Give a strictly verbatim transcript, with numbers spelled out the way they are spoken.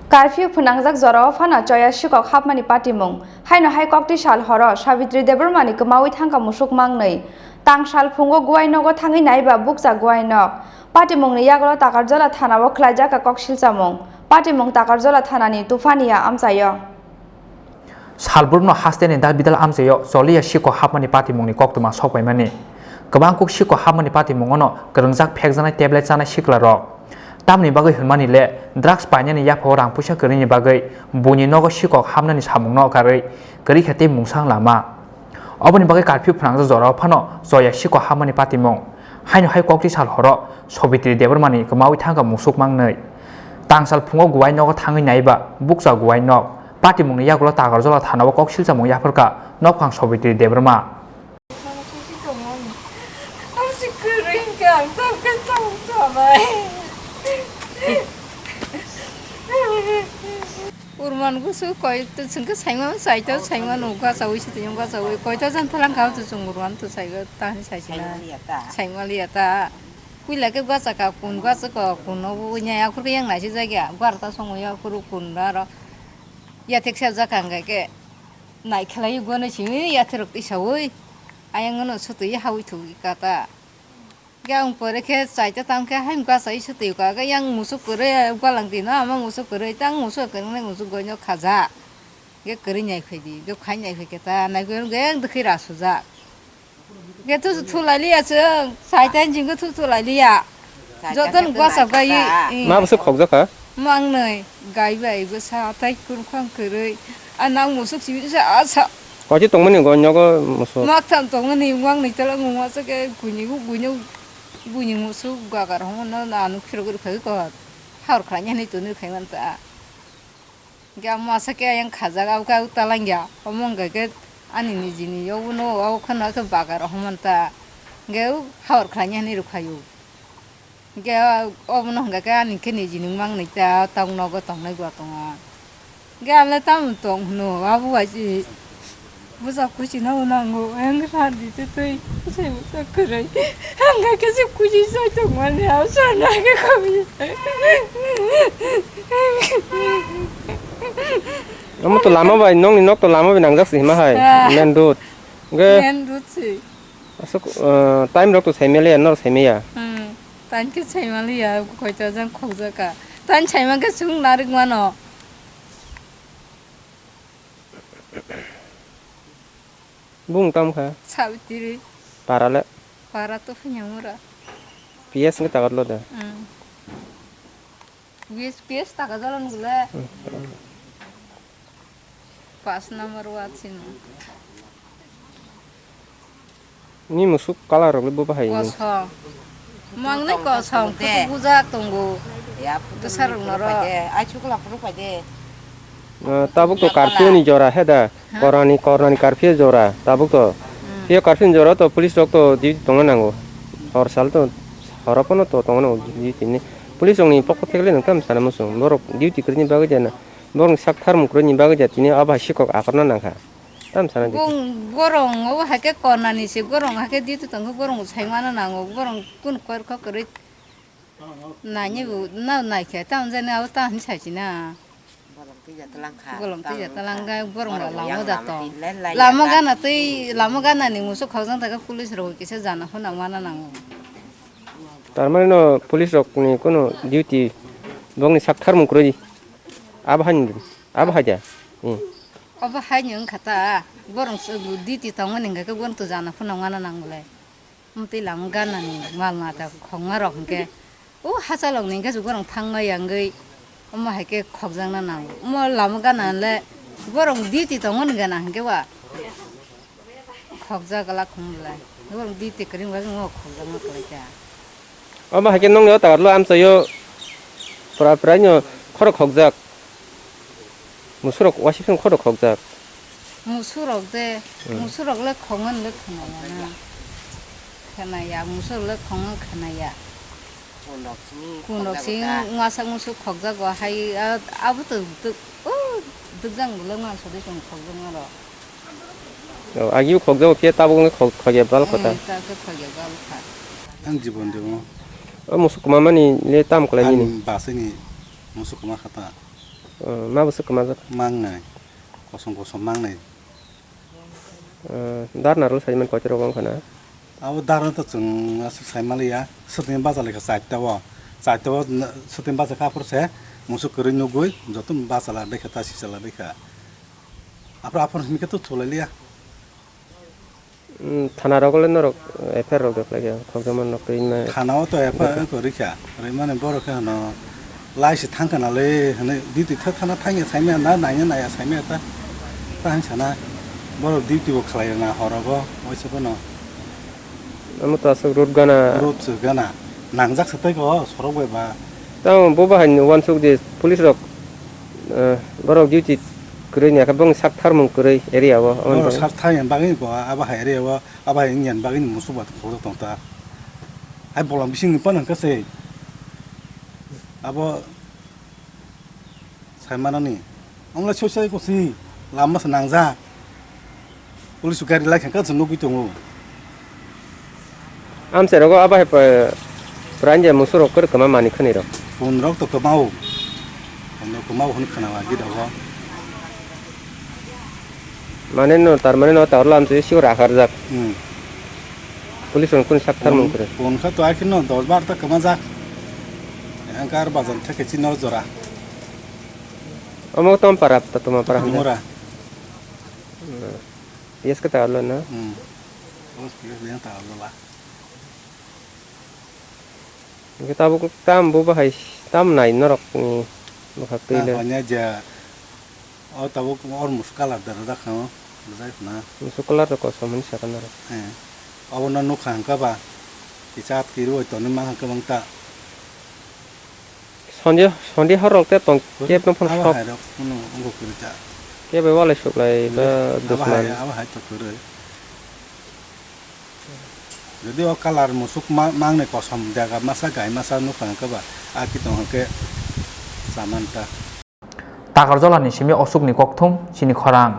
Curfew phwnangjak jorao phano choya sikok hapmani patimung. Haino hai kokti sal horo Sabitri Debbarmani kwmaui thangkha musuk mangnwi. Tangsal phungo guai nogo thangwi naiba bukcha guai nok. Patimungni yagulo Takarjala thanao khlaijak kha kok silchamung. Patimung Takarjala thanani Tufania amchaio. Salbrumno hasteni dal bidal amchaio choliya sikok hapmani patimungni koktwma sokpaimani. Kwbang kuk sikok hapmani patimungono kwrwngjak phekjaknai tablet chanai siklarok. Tamni bagwi hwnmani le drugs painani yaphao rang puisa kwrwini bagwi buini nogo sikok hapnani samungno karwi kwrwi khe tei mungsa wng lama. Oboni bagwi curfew phwnangjak jorao phano choya sikok hapmani patimung. Haino hai kokti sal horo Sobitri Debbarmani kwmaui thangkha musuk mangnwi. Tangsal phungo guai nogo thangwi naiba bukcha guai nok. Patimungni yagulo Takarjala thanao kok silchamung yapharkha nokphang Sobitri Debbarma. Ang si kwrwi hwnkhe ang tongkhe tong thanai. Urman gusu koi to chwngkhe saima saito saima no gachaui sitiyung gachaui koito jan thalang kha to chwng urman to saigo ta hinwi saisina. Saimaliya ta. Saimaliya ta. Puila khe gachaka kun gachaka kun no bo nya akhur khe yang naisi jagya barta songo ya akhur kun aro yathek sep jakha hwnkhe khe nai khlai gwanwi simi yathek rok tisaui ayang no sutui haui thuk kata. Khe ang pore khe chaita tam khe hai gachai sutui ka khe yang musuk kwrwi gwalang tino ama musuk kwrwi tang musuk kwrwi musuk goino khaja. Khe kwrwi nai phai di khe khai nai phai khe ta nai khe ang dwkhwi ra sujak. Khe thu thu lai liya chwng, saitan jing khe thu thu lai liya. Joto no gwasa bai. Ma bwswk khokjak kha? Mang nai, gai bai bwsa, tai kwrwngkhang kwrwi. A nang musuk simi sa, a sa. Koi tongmani go nyogo musuk? Mak tham tongmani, mang nai tala mung masa khe buini, buini, buini musuk gagar hono na nuk phirok ri phai ko. Hor khlai nani tunu khai man ta. Hingke amo asake ayang khajak, abo khe abo talangya. Omo hingka khe ani nijini yogo no, abo kheno khe bagar rok homan ta. Hingke o hawar khlainani rw phaio. Hingke obono hingka khe ani khe nijini mangnai ta, tang nogo tongnai bo tongo. Hingke ang le tamo tong hino, abo bai se. Bwsa kuchino bo nango, ang radi tei tei bwsai bwsa kwrwi. Ang khe se kuchi sai tongmani, ang sana khe kami. Omo to lama bai, nokni nok to lama bai nangjak se hima hai, ah, main road. Hingke main road se. Aswk, ah, time rok to saimaliya, norok saimaya. Hmm, time khe saimaliya, koito jang khokjaka. Time saima khe chwng narik mano. Bung tam kha? Sabitri. Para le? Para to phinyamura. P S nge tagar lo da? Hmm. P S, P S tagar jalan gule. Hmm. Pas number wa chino. Ni musuk colour rok le bo bahai ni. Kosong. Mang nai kosong, phutu bujak tongo. Bwsa rok norok. Ai chukla phuru phai de. Ah, tabuk to curfew ni jora he da. Ha? Korani, korani curfew jora, tabuk to. Hmm. Phiya curfew ni jora to police rok to duty tongna nango. Hor sal to, horo phano to tongna nango duty ni. Police rok ni pokho thekle nang tam sana muchung. Borok duty kwrwini bagwi jana. Borok ni sak tharmung kwrwini bagwi ja tini abo hai sikok akorna nangkha. Tam sana di. Bung borong o hai khe kornani se borong hai khe duty tongkhe borong sai mana nango. Borong kun kor kha kwrwi naini bo na nai khe tam jani abo ta hin sai sina. Bolong twi ja talang kha. Bolong twi ja talang kha, borong la lamo da tong. Lamo gana twi, lamo gana ni musu khojang ta khe police rok kisa jana hona mana nango. Tar mane no police rok ni kono duty bongni sak tharmung kwrwi. Abo hai ni, abo hai da. Hmm. Obo hai ni wngkha ta, borong se duty tongmani hingkha khe borong to jana phano wana nang le. Amtwi lama ganani mal mata khokma rok hingkhe, o hachalok ni hingkhe borong thangma yangwi, omo hai khe khokjakna nango. Omo lama gana le borong duty tongmani gana hingkhe ba. Khokjak glak khum belai. Nukung di tikring bai nukung khokjak ma kwlai kha. Omo hai khe nokni o tower lo amchaio pura pura no khorok khokjak. Musurok wasifang khorok khokjak. Musurok de, hmm, musurok le khongo le khwnaya na. Khwnaya, musurok le khongo khwnaya. Kunok simi kunok khokjago simi ta. Masa musu khokjago hai, a-, abo to duk-, o dukjang bwlai masa de chwng khokjakma rok. O, agi khokjago phiya tabuk wngkha khok-, khokya bal kota. Hmm, ta khe khokya bal kha. Ang jibon de mo. O musu kwmamani le tam kwlai nini? Ang basini musu kwma kha ta. Oh, ma bwswk kwmajak? Mangnai. Kosom kosom mangnai. Oh, darna rw saiman koitorok wngkha na? Abo darna to chwng aswk saimaliya. Swtini bacha laikha chaita o. Chaita o n-, swtini bacha kha aphuru se musuk kwrwi nugwi joto bacha la baikha ta sisa la baikha. Aphuru aphuru himkhe to thulailiya. Mm, thana rogo le norok F I R rok de khlai kha, khokjama nok twi ma. Thana o to F I R ko rikha, rwimani borok khe hano lai se thang kana le hwnwi duty tha thana thangya saimaya na naiya naiya saimaya ta, ta han sana borok duty bo khlai na horogo waisa bono. Amo to aswk road gana. Road se gana nangjak se tei ko sorok bai ba. Tamo bo bahai ni uansuk di police rok, eh, borok duty kwrwi ni akhe bongni sak tharmung kwrwi area o, aboni borok bagwi. Sak thai bagwi ko abo hai area o. Abo hai wngya bagwi ni musuk ba khoro tong ta. Hai bolam bising ni pan hwnkhe se abo sai manani. Ongla soi sai ko si lama se nangjak. Police gari lai kha se nugwi tongo. Amchai rogo abo hai pa-, pran je musuk rok kwrwi kwma mani khani rok. Pun rok to kwma o. Pun rok kwma o hwn khana wa git rogo. Mane no, tar mane no, tar lam se sio rakharjak. Hmm. Police rok kunu sak tharmung kwrwi. Pon kha to akhir no dos bar ta kwmajak. Engkar bazan theke chino jora. Omo tom para ta tuma para hamjak. Mora. Hmm. Yes ka ta lo na. Hmm. Os piyas yang ta lo la. Hingke tabuk tam bo bahai tam nai norok ni bwkhak twi le. Hanya ja o tabuk or musu colour da dak kha o rijai khna. Musu colour rok kosom hinwi sakha norok. He. Obo no nukha hwnkha ba kisa at kiru oi toni ma hwnkha bang ta. Sonde sonde hor rok te tong kep no phano sok. Abo hai rok no wngkha kwrwi ta. Kebo walai suklai ba dusman. Abo hai to kwrwi. Jodi o colour musuk ma-, mangnai kosom jaga masa gai masa nukha hwnkhe ba, a khe tong hwnkhe saman ta. Takarjala ni simi osuk ni kokthum chini khorang.